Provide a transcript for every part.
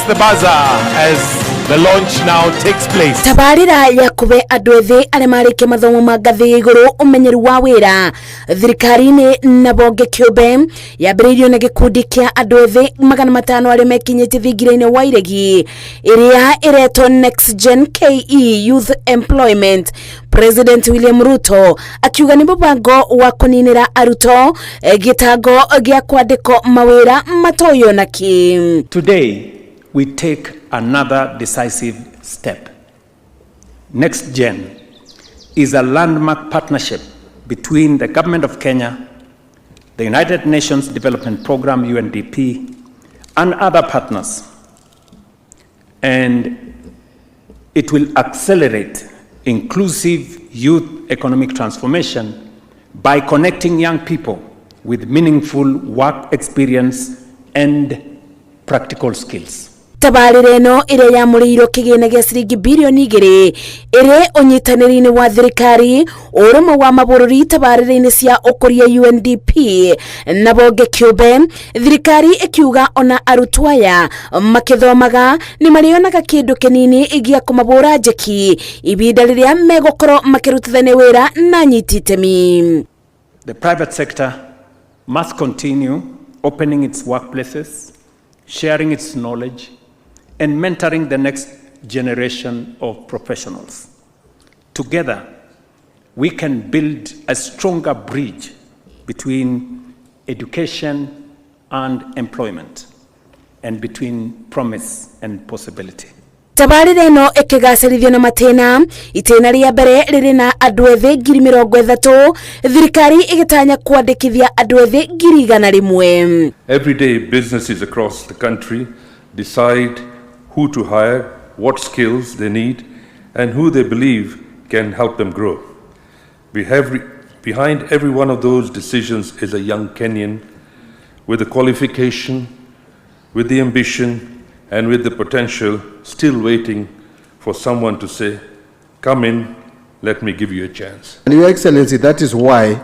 The buzzer as the launch now takes place. Tabarĩra ya kũbe andũ ethĩ arĩa marĩkia mathomo ma ngathĩ ya igũrũ ũmenyeru wa wĩra thirikari-inĩ na bonge kĩũmbe yambĩrĩirio na gĩkundi kĩa andũ ethĩ 500 arĩa mekinyĩtie thingira-inĩ wa iregi ĩrĩa ĩretwo Next Gen KE Youth Employment. President William Ruto akiuga nĩ mũbango wa kũninĩra arutwo gĩtango gĩa kwandĩkwo mawĩra matoywo na kĩ. Today, we take another decisive step. Next Gen is a landmark partnership between the Government of Kenya, the United Nations Development Programme, UNDP, and other partners. And it will accelerate inclusive youth economic transformation by connecting young people with meaningful work experience and practical skills. Tabarĩra ĩno ĩrĩa yamũrĩirwo kĩgĩna gĩa ciringi birioni 2 ĩrĩ ũnyitanĩri-inĩ wa thirikari, ũrũmwe wa mabũrũri, tabarĩra-inĩ cia ũkũria UNDP na bonge kĩũmbe. Thirikari ĩkiuga ona arutwo aya makĩthomaga nĩ marĩonaga kĩndũ kĩnini gĩa kũmabũra njeki ibinda rĩrĩa megũkorwo makĩrutithania wĩra na nyiti itemi. The private sector must continue opening its workplaces, sharing its knowledge, and mentoring the next generation of professionals. Together, we can build a stronger bridge between education and employment, and between promise and possibility. Tabarĩra ĩno ĩkĩgacĩrithio na matĩna. Itĩna rĩa mbere rĩrĩ na andũ ethĩ 30,000, thirikari ĩgĩtanya kwandĩkithia andũ ethĩ 100,000. Every day, businesses across the country decide who to hire, what skills they need, and who they believe can help them grow. Behind every one of those decisions is a young Kenyan with the qualification, with the ambition, and with the potential, still waiting for someone to say, "Come in, let me give you a chance." And Your Excellency, that is why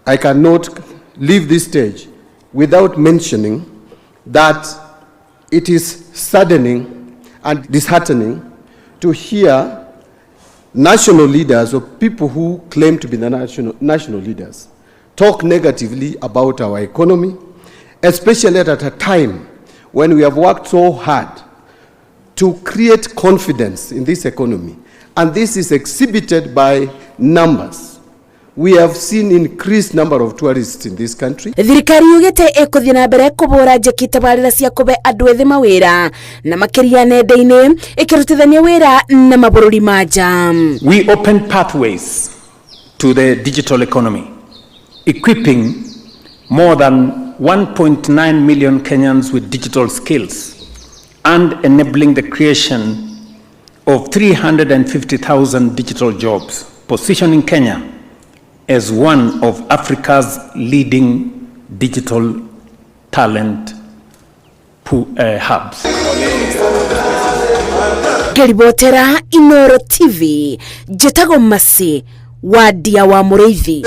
I cannot leave this stage without mentioning that it is saddening and disheartening to hear national leaders or people who claim to be the national leaders talk negatively about our economy, especially at a time when we have worked so hard to create confidence in this economy. And this is exhibited by numbers. We have seen increased number of tourists in this country. Thirikari yugĩte ĩkũthiĩ na mbere kũbũra njeki tabarĩra cia kũbe andũ ethĩ mawĩra na makĩria nenda-inĩ ĩkĩrutithania wĩra na mabũrũri ma nja. We open pathways to the digital economy, equipping more than 1.9 million Kenyans with digital skills and enabling the creation of 350,000 digital jobs, positioning Kenya as one of Africa's leading digital talent hubs. Ngĩribotera Inoro TV, njĩtagwo Masi Wandia wa Mũrĩithi.